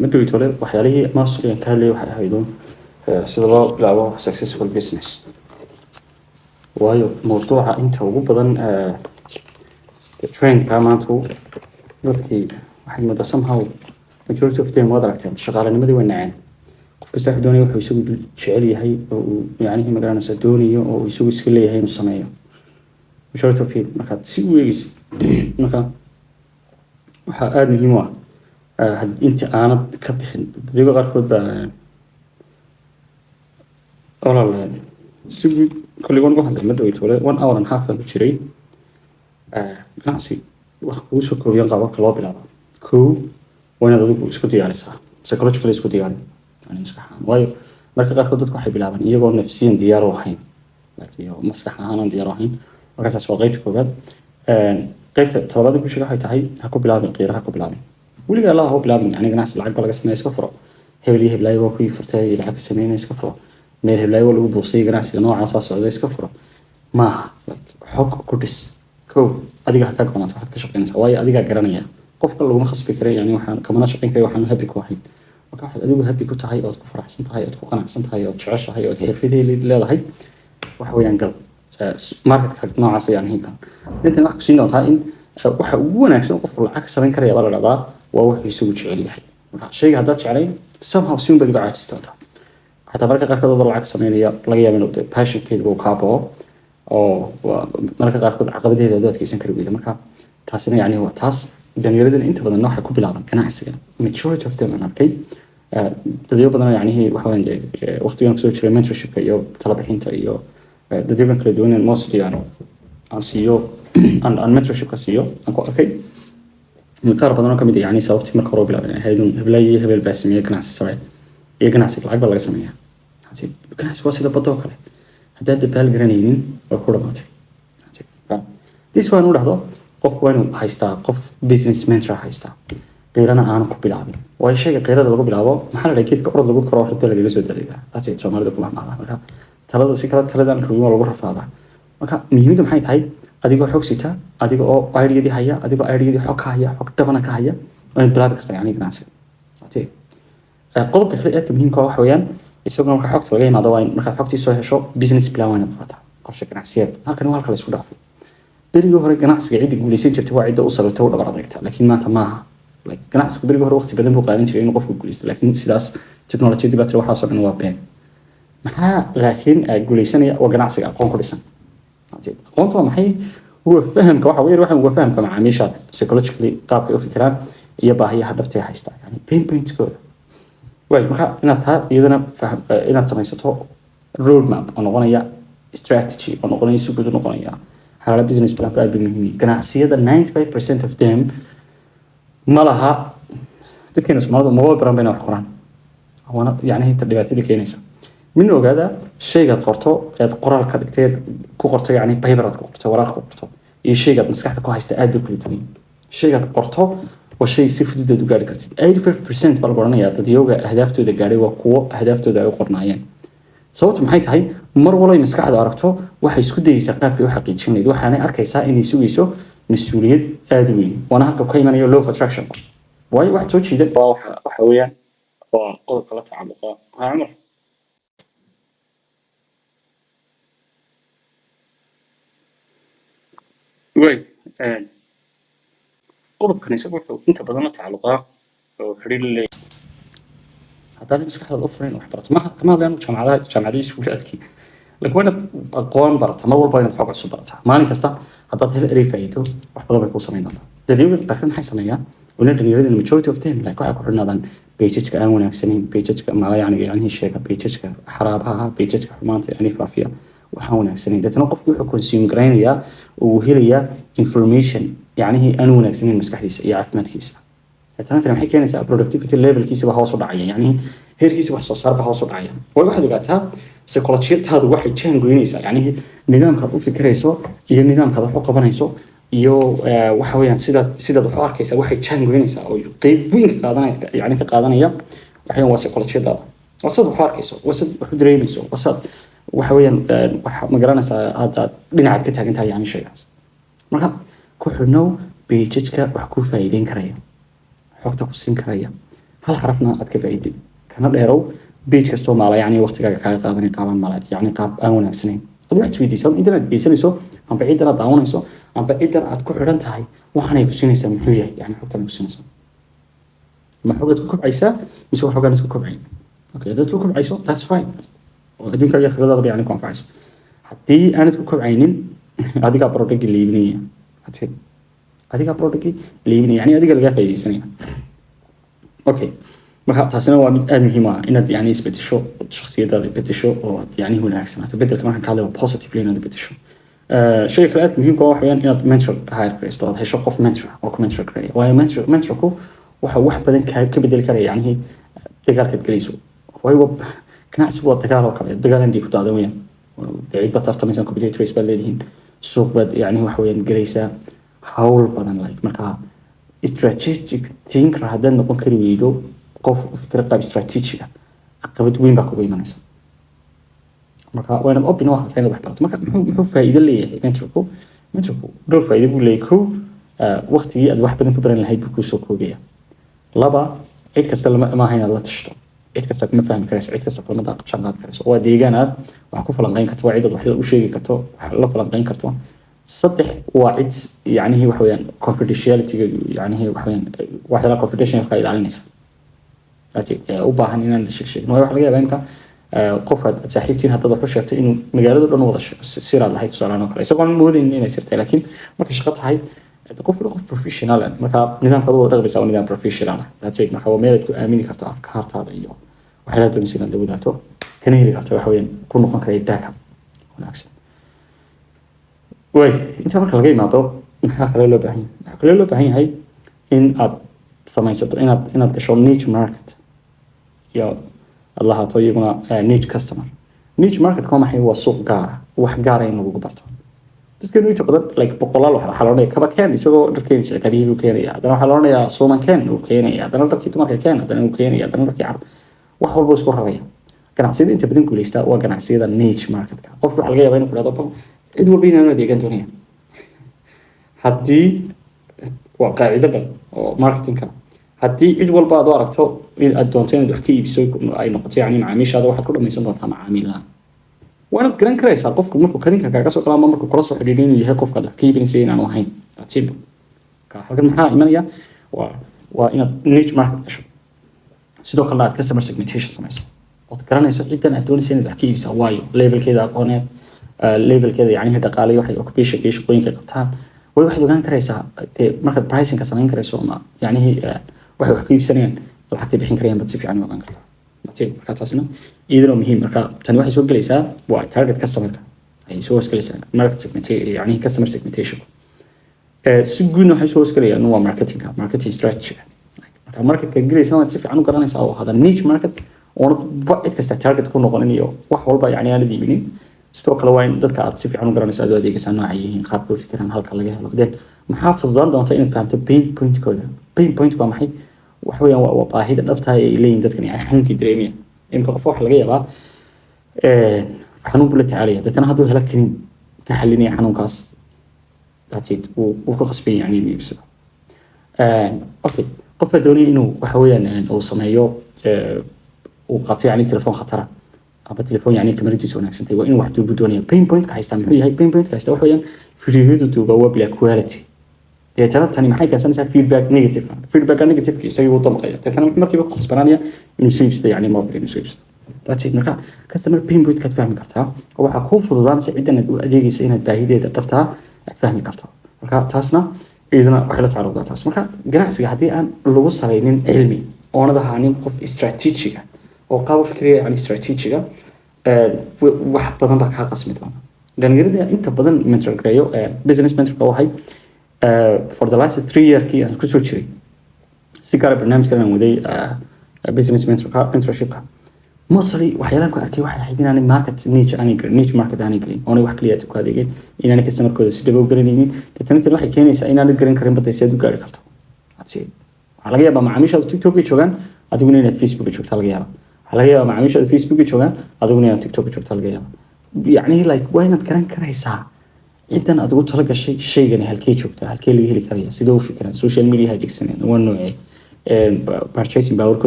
Madhowtole waxyaalihii mastergan ka hadlayay waxay ahayd uun sida loo bilaabo successful business, waayo mawduuca inta ugu badan trendka maanta dadkii waxaad moodaa somehow majority of them, waad aragteen, shaqaalanimadii way naceen. Qof kasta wuxuu doonaya wuxuu isagu jecel yahay oo uu yacnihii magaranaysa doonayo oo uu isagu iska leeyahay inuu sameeyo, majority of it markaad si u eegeysid. Marka waxaa aada muhiim u ah inta aanad ka bixin dadyoga qaarkood baa walaal si guud koley waan uga hadlay madhowtole, 1 hour and half baan ku jiray. Ganacsi wax kugu soo koobiyan qaababka loo bilaabo. Kow, waa inaad adigu isku diyaarisaa, psychologically isku diyaarin, yani maskax ahaan, waayo marka qaarkood dadku waxay bilaabaan iyagoo nafsiyan diyaar u ahayn, laakiin oo maskax ahaan aan diyaar u ahayn. Marka taas waa qeybta koowaad. Qeybta talabaad ku sheega waxay tahay ha ku bilaabin qiira, ha ku bilaabin weligaa Allah, ha ku bilaabin yani ganacsi lacag ba laga sameeya iska furo, hebel iyo heblaayo waa kuwii furtay lacag ka sameynaya iska furo, meel heblaayo waa lagu buuqsayay ganacsiga noocaasaa socda iska furo. Maaha, like, xog ku dhis. Kow, adiga ha kaa go'naato waxaad ka shaqeynaysaa, waayo adigaa garanaya, qofka laguma khasbi kara, yani waxaan kamana shaqeyn kara waxaan happy ku ahayn. Marka waxaad adigu happy ku tahay ood ku faraxsan tahay ood ku qanacsan tahay ood jeceshahay ood xirfadeedi leedahay waxa weeyaan gal marketka noocaas ayaan ahayn kan. Intan waxaa ku siin doontaa in waxa ugu wanaagsan qofku lacag ka samayn karaya baa la dhahdaa waa wuxuu isagu jecel yahay. Marka shayga haddaad jeclayn, somehow si un baad uga caajisi doontaa. Xataa mararka qaarkood adoo lacag sameynaya laga yaaba inuu dee passionkeedu uu kaa bao oo mararka qaarkood caqabadeeda aad u adkeysan kari weyda. Marka taasina yacni waa taas. Dhalinyaradana inta badan waxay ku bilaabaan ganacsiga, majority of them aan arkay, dadyo badan oo yacnihii waxa weeyaan dee waqtigan kusoo jiray mentorshipka iyo talabixinta iyo dadyogan kala duwan mostly aan siiyo, aan mentorshipka siiyo, aan ku arkay in qaar badan oo kamid ah yacni sababtii marka hore u bilaabeen ahayd un heblaayo iyo hebel baa sameeyey ganacsi sare iyo ganacsiga lacag baa laga sameeyaa. Ganacsi waa sida badda oo kale, haddaad dabaal garanaynin waa ku dhamaatay. This waa inuu dhahdo qofku waa inuu haystaa qof business mentor haystaa, qiirana aanu ku bilaabin, waayo shayga qiirada lagu bilaabo maxaa la dhahay, geedka orod lagu koro orod baa lagaga soo dadegaa. That's it, Soomaalida ku mahmaahdaa. Marka talada si kale taladan rogin waa lagu rafaadaa. Marka muhiimaddu maxay tahay? Adigoo xog sita, adiga oo ideadii haya, adigoo ideadii xog ka haya, xog dhabana ka haya, waa inaad bilaabi kartaa yani ganacsiga. That's it. Qodobka kale ee aadka muhiimka ah waxa weeyaan isaguna marka xogta laga yimaado waa in markaad xogtii soo hesho business plan waa inaad qorataa, qorshe ganacsiyeed. Halkan waa halka la isku dhaafay. Berigii hore ganacsiga cidda guuleysan jirtay waa cidda u sababta u dhabar adeegta, laakiin maanta maaha. Like, ganacsigu berigii hore waqti badan buu qaadan jiray inuu qofku guuleysto, laakiin sidaas technologyadii baa tiri waxaasoo dhan waa been. Maxaa laakiin guuleysanaya? Waa ganacsiga aqoon ku dhisan. Aqoonta waa maxay? Waa fahamka waxa weeye, waxa waa fahamka macaamiishaada psychologically qaabkay u fikiraan iyo baahiyaha dhabta ay haystaan, yani pain pointskooda waay. Marka inaad taa iyadana inaad samaysato roadmap oo noqonaya strategy oo noqonaya si guud u noqonaya xalaala business plan aad bay muhiim yihiin. Ganacsiyada 95% of them ma laha. Dadkeena Soomaalida maba baran bayna wax qoraan, waana yacni inta dhibaatada keenaysa. Midna ogaada, shaygaad qorto eed qoraal ka dhigtay, eed ku qorto, yacni paper aad ku qorto, waraaq ku qorto, iyo shaygaad maskaxda ku haysta aad bay kala duwan yihiin. Shaygaad qorto waa shay si fudud aad u gaari kartid. 85% baa lagu odhanayaa dadyooga ahdaaftooda gaadhay waa kuwo ahdaaftooda ay u qornaayeen. Sababtu maxay tahay? Mar walay maskaxdu aragto waxay isku dayeysaa qaabkay u xaqiijin lahayd, waxaanay arkaysaa inay sugayso mas-uuliyad aada u weyn. Waana halka ka imanayo law of attraction, waayo wax soo jiidan waa waxa weeyaan waa qodobka la tacalluqa. Ha Cumar way qodobkan isaga wuxuu inta badan la tacalluqaa oo xiriir la leeyahay haddaad maskaxdaada u furin wax barato. Maaha kama hadlayaan jaamacadaha, jaamacadihii, iskuulaadkii, laakiin waa inaad aqoon barataa mar walba, inaad xog cusub barataa maalin kasta. Haddaad hel erey faa'iido wax badan bay kuu samayn doontaa. Dadyoga qaarkood maxay sameeyaan? Weli dhalinyarada majority of them, like, waxay ku xidhnaadaan pageka aan wanaagsanayn, pageka mala yacni yacni sheega, pageka xaraabaha, pageka xumaanta yacni faafiya waxaan wanaagsanayn. Deetana qofku wuxuu consume garaynayaa oo uu helayaa information yacnihii aan wanaagsanayn maskaxdiisa iyo caafimaadkiisa. Deetana tani maxay keenaysaa? Productivity levelkiisa baa hoos u dhacaya, yacni heerkiisa wax soo saar baa hoos u dhacaya. Waayo waxaad ogaataa psychologiyadaadu waxay jaan goynaysaa yacni nidaamkaad u fikirayso iyo nidaamkaad wax u qabanayso iyo waxa weeyaan sidaad wax u arkaysaa waxay jaan goynaysaa oo qeyb weyn ka qaadanaya, yacni ka qaadanaya waxa weeyaan waa psychologiyadaada, waa sidaad wax u arkayso, waa sidaad wax u dareemayso, waa sidaad waxa weeyaan waxa ma garanaysaa aad dhinacaad ka taagan tahay yacni shaygaas. Marka ku xidhnow pageka wax ku faa'iideyn karaya, xogta ku siin karaya. Hal xarafna aad ka faa'iiday. Kana dheerow page kastoo maala, yacni waqtigaaga kaaga qaadanay qaaban mala, yacni qaab aan wanaagsanayn. Ad waxaad isweydiisaa intan aad geysanayso amba ciddan aad daawanayso amba ciddan aad ku xidhan tahay, waxaanay ku siinaysaa muxuu yahay? Yani xogtan ay ku siinaysaa, ma xogaad ku kobcaysaa mise wax xogaan isku kobcayn? Okay, haddaad ku kobcayso, that's fine, oo adduunka iyo akhiradaba yani ku anfacayso. Haddii aanad ku kobcaynin, adigaa productgii la iibinaya. That's it. Adigaa productgii la iibinaya, yani adiga lagaa faa'iidaysanaya. Okay, marka taasina waa mid aada muhiim u ah, inaad yani isbedesho, shakhsiyadaada bedesho oo aad yani wanaagsanaato. Bedelka markaan ka hadlayo, positively inaad bedesho. Shayga kale aadka muhiimka ah waxa weeyaan inaad mentor hire garaysto, aad hesho qof mentor oo ku mentor gareeya, waayo mentorku waxa wax badan ka bedeli karaya yacnihii dagaalkaad gelayso, waayo ganacsigu waa dagaal oo kale, dagaal indhii ku daadan weeyaan. Dee cid baad tartamaysaan, competitors baad leedihiin, suuq baad yacni waxa weeyaan gelaysaa, hawl badan. Like marka strategic thinker haddaad noqon kari weydo, qof u fikra qaab strategic ah, caqabad weyn baa kugu imanaysa. Marka waa inaad open u ahaataa inaad wax barato. Marka muxuu faa'iido leeyahay mentorku? Mentorku dhowr faa'iido buu leeyahay. Kow, waqtigii aad wax badan ku baran lahayd buu kuusoo koobaya. Laba, cid kasta lama maaha inaad la tashto, cid kasta kuma fahmi karayso, cid kasta kulama jaan qaadi karayso. Waa deegaan aad wax ku falanqeyn karto, waa cid aad wax u sheegi karto, wax la falanqeyn karto. Saddex, waa cid yacnihii waxa weeyaan confidentiality, yacnihii waxa weeyaan waxyaalaha confidentialka ilaalinaysa. That's it. U baahan inaan la sheeg sheegin, waayo waxa laga yaabaa imka qofka aad saaxiibtiin haddaad wax u sheegto inuu magaalada dhan u wada sheego siraad lahayd, tusaalahaan oo kale, isagoon moodaynin inay sirtay. Laakiin markay shaqo tahay, qof qof professional ah, marka nidaamkaad u wada dhaqmaysaa waa nidaam professional ah. That's it. Marka waa meel aad ku aamini karto afkaartaada iyo waxyaalaha doonaysa inaad la wadaagto, kana heli karto, waxa weeyaan ku noqon karaya backup wanaagsan. Way intaa marka laga imaado, maxaa kale loo baahan yahay? Waxaa kale loo baahan yahay in aad samaysato, inaad gasho niche market iyo aad lahaato iyaguna niche customer. Niche market waa maxay? Waa suuq gaara, wax gaara in lagugu barto. Dadka inta badan, like boqolaal, waxaa la odhanaya kaba keen, isagoo dhar keeni jiray kabihii buu keenaya. Haddana waxaa la odhanayaa suuman keen, uu keenaya. Haddana dharkii dumarka keen, haddana uu keenaya. Haddana dharkii carab, wax walba isku raraya. Ganacsiyada inta badan guuleysta waa ganacsiyada niche marketka. Qofka waxaa laga yaabaa inuu ku dhahdo cid walba inaanu adeegan doonaya. Haddii waa qaacido dhan oo marketingka, haddii cid walba aad u aragto in aad doonto inaad wax ka iibiso, ay noqoto yani macaamiishaada, waxaad ku dhamaysan doontaa macaamiil la'aan. Waa inaad garan karaysaa qofku markuu kadinka kaaga soo galo ama markuu kula soo xidhiidho inuu yahay qofka aad wax ka iibinaysa inaanu ahayn. That's simple. Marka halkan maxaa imanaya? Waa inaad niche market gasho, sidoo kalena aad customer segmentation samayso, ood garanayso ciddan aad doonaysa inaad wax ka iibisaa, waayo levelkeeda aqooneed, levelkeeda yacnihi dhaqaale, waxay occupation iyo shaqooyinka qabtaan. Wali waxaad ogaan karaysaa dee markaad pricingka samayn karayso ama yacnihii waxay wax ku iibsanayaan, lacagtay bixin karayaan baad si fiican u ogaan kartaa. That's it. Marka taasina iyadana waa muhiim. Marka tani waxay soo gelaysaa waa target customerka ayay soo hoosgelaysaa, market segmentation, yacnihi customer segmentation. Si guudna waxay soo hoosgelayaan waa marketingka, marketing strategy. Marka marketka gelaysa waad si fiican u garanaysaa oo hada niche market oonad cid kasta target ku noqonin iyo wax walba yacni aanad iibinin. Sidoo kale waa in dadka aad si fiican u garanayso aad u adeegaysaa, nooca yihiin, qaabka u fikiraan, halka laga helo. Then maxaa fududaan doonta? Inaad fahamto pain pointkooda. Pain point waa maxay? Waxa weeyaan waa baahida dhabta ay leeyihiin dadkan, yani xanuunkii dareemaya. Imika qof waxa laga yaabaa xanuun buu la tacaalaya, deetana hadduu helo kaniin ka xalinaya xanuunkaas, that's it, wuu ku qasban yani inuu iibsado. Okay, qofka doonaya inuu waxa weeyaan uu sameeyo, uu qaato yani telefoon khatara ama telefoon yani kamaradiisu wanaagsan tahay, waa inuu wax duubu doonaya. Pain pointka haystaa muxuu yahay? Pain pointka haystaa waxa weeyaan fiidiyoyadu duuba waa bila quality. Deetana tani maxay keensanaysaa? Feedback negative. Feedbacka negative isagii wuu damqaya, deetana wuxuu markiiba ku khasbanaanaya inuu soo iibsado, yani mobile inuu soo iibsado. That's it. Marka customer pain pointkaad fahmi kartaa oo waxaa kuu fududaanaysa ciddan aad u adeegaysa inaad baahideeda dhabtaa aad fahmi karto. Marka taasna iyaduna waxay la tacalluqdaa taas. Marka ganacsiga haddii aan lagu salaynin cilmi, oonad ahaanin qof strategic ah oo qaab u fikriya, yani strategic ah, wax badan baa kaa qasmi doona. Dhalinyarada inta badan mentor gareeyo, business mentorka waxay for the last 3 yearkii aan kusoo jiray, si gaara barnaamijkan aan waday, business mentorka, mentorshipka, mostly waxyaalahan ku arkay waxay ahayd inaanay market niche aanay gelin, niche market aanay gelin, oonay wax kaliya ku adeegeen, inaanay customerkooda si dhabo u garanaynin. Deetana tan waxay keenaysaa inaanad garan karin badda si aad u gaari karto. That's it. Waxaa laga yaabaa macaamiishaadu TikTok ay joogaan, adiguna inaad Facebook joogtaa laga yaabaa. Waxaa laga yaabaa macaamiishaadu Facebook ay joogaan, adiguna inaad TikTok joogtaa laga yaabaa. Yacni like waa inaad garan karaysaa ciddan aad ugu tala gashay shaygani halkee joogtaa, halkee laga heli karaya, sidee u fikiraan, social media adeegsanayaan waa noocee, purchasing powerkooda.